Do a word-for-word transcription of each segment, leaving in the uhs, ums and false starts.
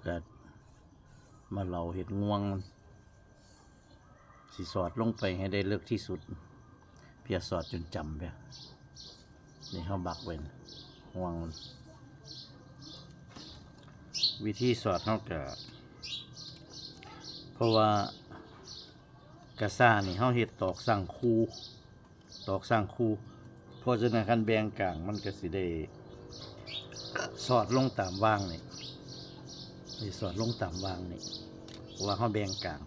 ก็มาเหลาเฮ็ดงวงมัน สิสอดลงไปให้ได้เลิกที่สุด เพียสอดจนจำเพีย นี่เฮาบักไว้นะ งวงมัน วิธีสอดเฮาก็ เพราะว่ากะซ่านี่เฮาเฮ็ดตอกสั่งคู่ ตอกสั่งคู่ เพราะฉะนั้นคันแบ่งกลางมันก็สิได้สอดลงตามวางนี่ สิสอดลงตามวางนี่ เพราะว่าเฮาแบ่งกลาง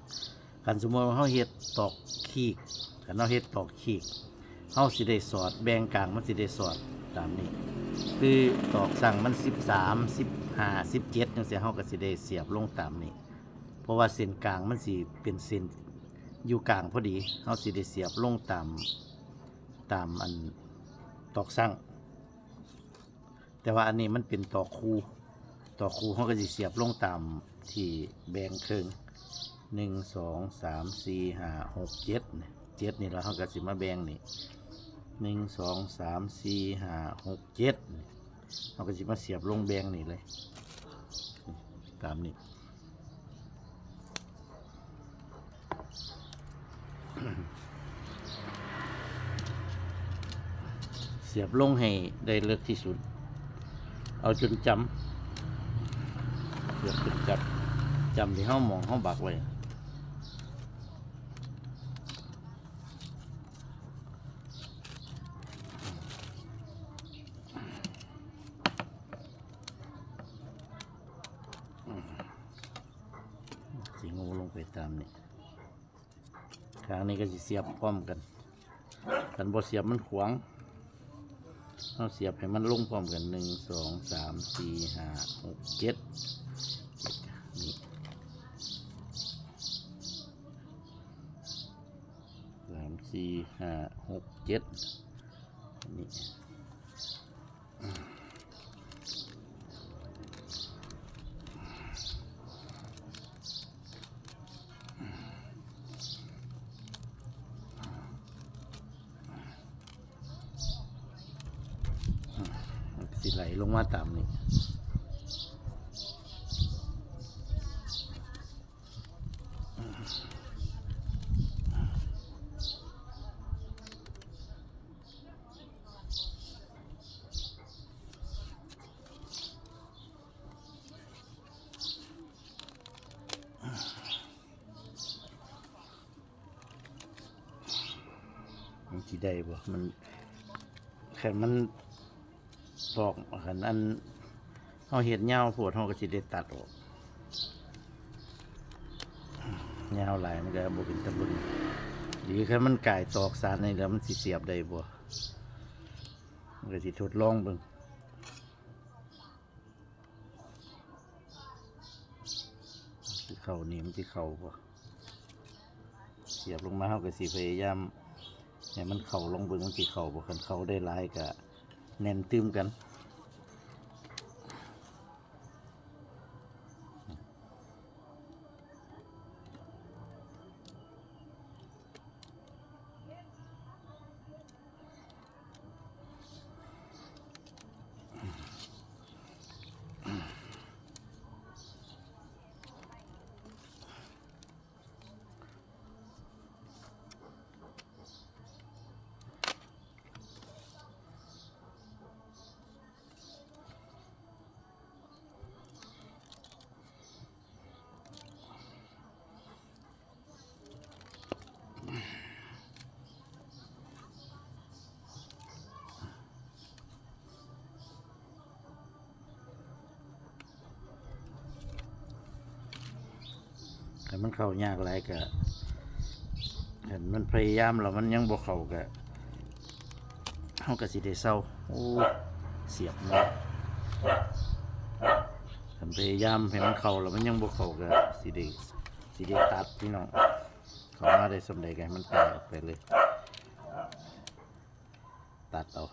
คันสมมุติว่าเฮาเฮ็ดตอกขีก คันเฮาเฮ็ดตอกขีก เฮาสิได้สอดแบ่งกลาง มันสิได้สอดตามนี้ คือตอกสั่งมันสิบสาม สิบห้า สิบเจ็ด จังซี้ เฮาก็สิได้เสียบลงตามนี้ เพราะว่าเส้นกลางมันสิเป็นเส้นอยู่กลางพอดี เฮาสิได้เสียบลงตาม ตามอันตอกสั่ง แต่ว่าอันนี้มันเป็นตอกคู่ ตอกคู่เฮาก็สิเสียบลงตามที่แบ่งครึ่ง หนึ่ง สอง สาม สี่ ห้า หก เจ็ด นี่ เจ็ด นี่แล้วเฮาก็สิมาแบ่งนี่ หนึ่ง สอง สาม สี่ ห้า หก เจ็ด นี่ เฮาก็สิมาเสียบลงแบ่งนี่เลย ตามนี้ เสียบลงให้ได้เลิกที่สุด เอาจนจำ เสียบจนจำ จำที่เฮาหม่องเฮาบักไว้ สิงูลงไปตามนี่ ข้างนี้ก็สิเสียบพร้อมกัน คันบ่เสียบมันขวาง เฮาเสียบให้มันลงพร้อมกัน หนึ่ง สอง สาม สี่ ห้า หก เจ็ด นี่ สาม สี่ ห้า หก เจ็ด นี่ มันสิไหลลงมาตามนี้ มันสิได้บ่ มัน คันมันตอก คันอัน เฮาเฮ็ดยาวโพด เฮาก็สิได้ตัดออก ยาวหลายมันก็บ่เป็นตาเบิ่ง หรือคันมันกายตอกสานนี่แล้วมันสิเสียบได้บ่ มันก็สิทดลองเบิ่ง สิเข้านี่มันสิเข้าบ่ เสียบลงมา เฮาก็สิพยายามให้มันเข้า ลองเบิ่งมันสิเข้าบ่ คันเข้าได้หลายก็แน่นตื่มกัน คันมันเข้ายากหลายก็ คันมันพยายามแล้วมันยังบ่เข้าก็ เฮาก็สิได้เซา โอ้ เสียบเนาะ คันพยายามให้มันเข้าแล้วมันยังบ่เข้าก็สิได้ สิได้ตัดพี่น้อง เข้ามาได้ส่ำใดก็ให้มันตัดออกไปเลย ตัดเอา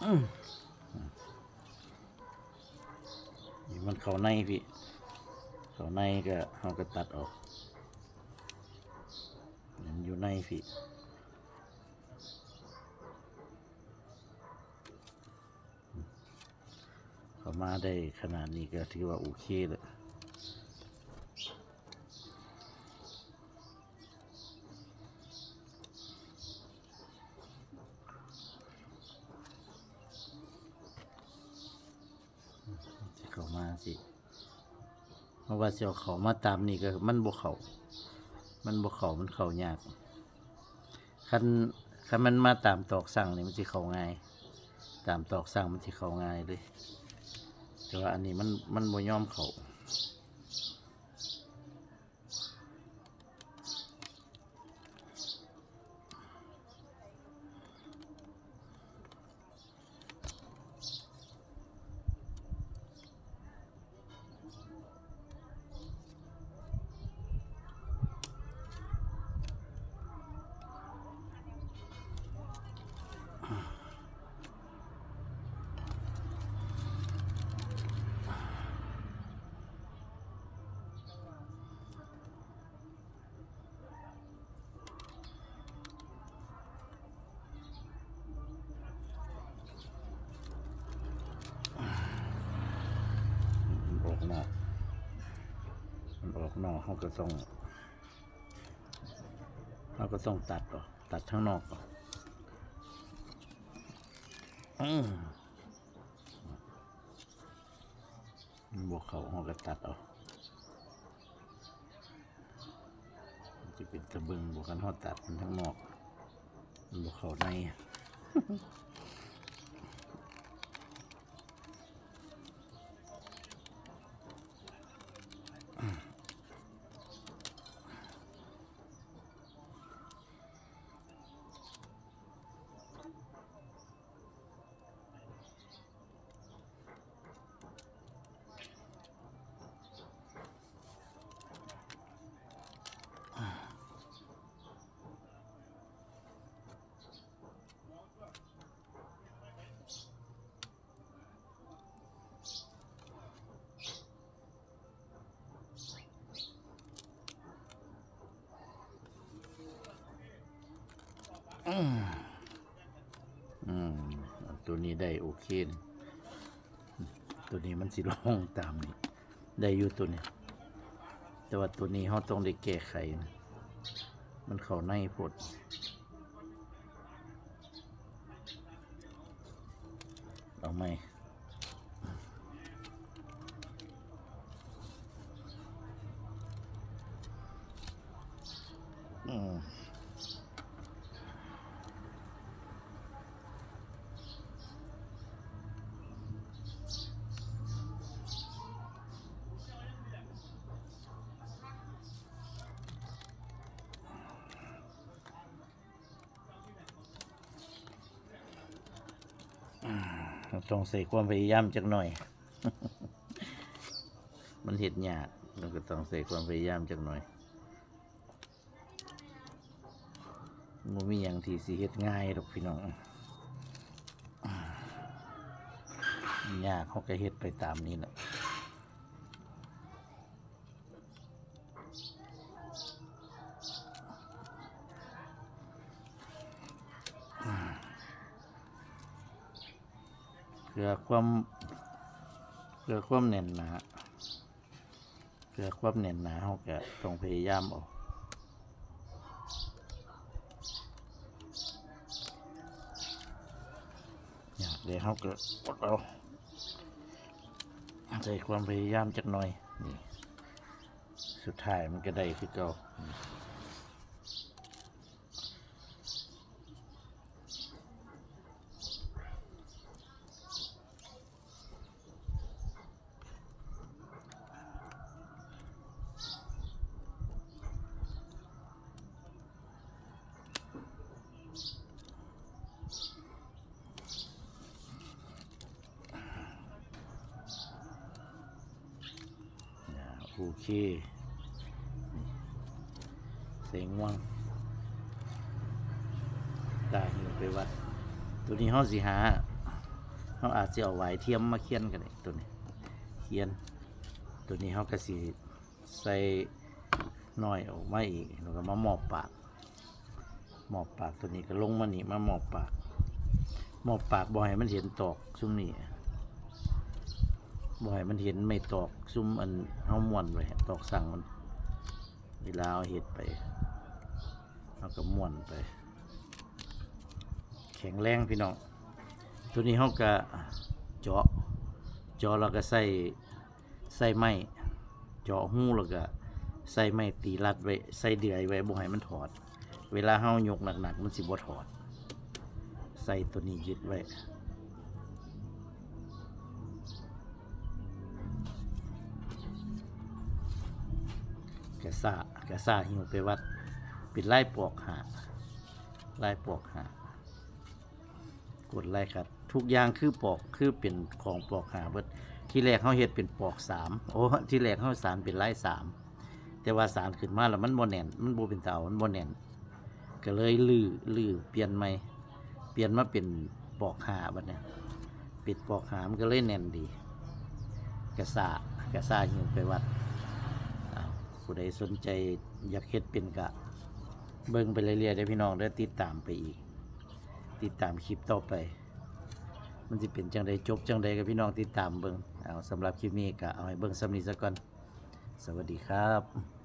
อืม นี่มัน เข้าในพี้ เข้าในก็ เฮาก็ตัดออก มันอยู่ในพี้ เข้ามาได้ขนาดนี้ก็ถือว่าโอเคแล้ว สิเข้ามาสิ เพราะว่าสิเอาเข้ามาตามนี่ก็มันบ่เข้า มันบ่เข้า มันเข้ายาก คัน คันมันมาตามตอกสั่งนี่มันสิเข้าง่าย ตามตอกสั่งมันสิเข้าง่ายเลย แต่ว่าอันนี้มัน มันบ่ยอมเข้า มันออกนอก มันออกนอก เฮาก็ต้อง เฮาก็ต้องตัดออก ตัดทางนอกออก อืม มันบ่เข้า เฮาก็ตัดเอา มันสิเป็นตาเบิ่งบ่ คันเฮาตัดมันทางนอก มันบ่เข้าใน อืม อืม ตัวนี้ได้โอเคนะ ตัวนี้มันสิลงตามนี่ ได้อยู่ตัวนี้ แต่ว่าตัวนี้เฮาต้องได้แก้ไขนะ มันเข้าในโพด เอาใหม่ อืม อ่า ต้องใส่ความพยายามจักหน่อย มันเฮ็ดยาก มันก็ต้องใส่ความพยายามจักหน่อย บ่มีหยังที่สิเฮ็ดง่ายดอกพี่น้อง ยาก เฮาก็เฮ็ดไปตามนี้แหละ เพื่อความ เพื่อความแน่นหนา เพื่อความแน่นหนา เฮาก็ต้องพยายามเอา ยากเด้ เฮาก็อดเอา ใส่ความพยายามจักหน่อย นี่ สุดท้ายมันก็ได้คือเก่า อ่า โอเค นี่ ใส่ง่วง ตาหิ้วไปวัด ตัวนี้เฮาสิหา เฮาอาจสิเอาหวายเทียมมาเขียนก็ได้ ตัวนี้ เขียน ตัวนี้เฮาก็สิใส่น้อยออกมาอีก แล้วก็มามอบปาก มอบปากตัวนี้ก็ลงมานี่ มามอบปาก มอบปากบ่ให้มันเห็นตอกซุมนี้ บ่ให้มันเห็นไม้ตอกซุมอันเฮาม้วนไว้ ตอกสั่งมัน เวลาเฮาเฮ็ดไป เฮาก็ม้วนไป แข็งแรงพี่น้อง ตัวนี้เฮาก็เจาะ เจาะแล้วก็ใส่ ใส่ไม้ เจาะรูแล้วก็ใส่ไม้ตีรัดไว้ ใส่เดือยไว้ บ่ให้มันถอด เวลาเฮายกหนักๆ มันสิบ่ถอด ใส่ตัวนี้ยึดไว้ กะซ่ากะซ่าหิ้วไปวัด เป็นลายปอกห้า ลายปอกห้า กดไลค์ครับ ทุกอย่างคือปอก คือเป็นของปอกห้าเบิด ที่แรกเฮาเฮ็ดเป็นปอกสาม โอ้ ที่แรกเฮาสานเป็นลายสาม แต่ว่าสานขึ้นมาแล้วมันบ่แน่น มันบ่เป็นตาเอา มันบ่แน่น ก็เลยรื้อ รื้อ เปลี่ยนใหม่ เปลี่ยนมาเป็นปอกห้าบัดนี้ เป็นปอกห้ามันก็เลยแน่นดี กะซ่า กะซ่าหิ้วไปวัด อ้าว ผู้ใดสนใจอยากเฮ็ดเป็นก็เบิ่งไปเรื่อยๆเด้อพี่น้องเด้อ ติดตามไปอีก ติดตามคลิปต่อไป มันสิเป็นจั่งใด จบจั่งใด ก็พี่น้องติดตามเบิ่ง เอา สำหรับคลิปนี้ก็เอาให้เบิ่งส่ำนี้ซะก่อน สวัสดีครับ